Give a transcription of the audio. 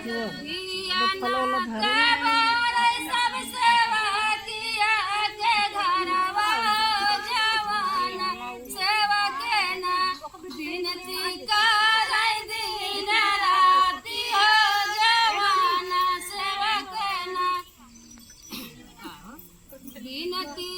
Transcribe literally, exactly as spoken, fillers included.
धिया ना कबारे सब सेवकिया के घरवा, जवाना सेवक ना बिनती करे दिन राति हो, जवाना सेवक ना बिनती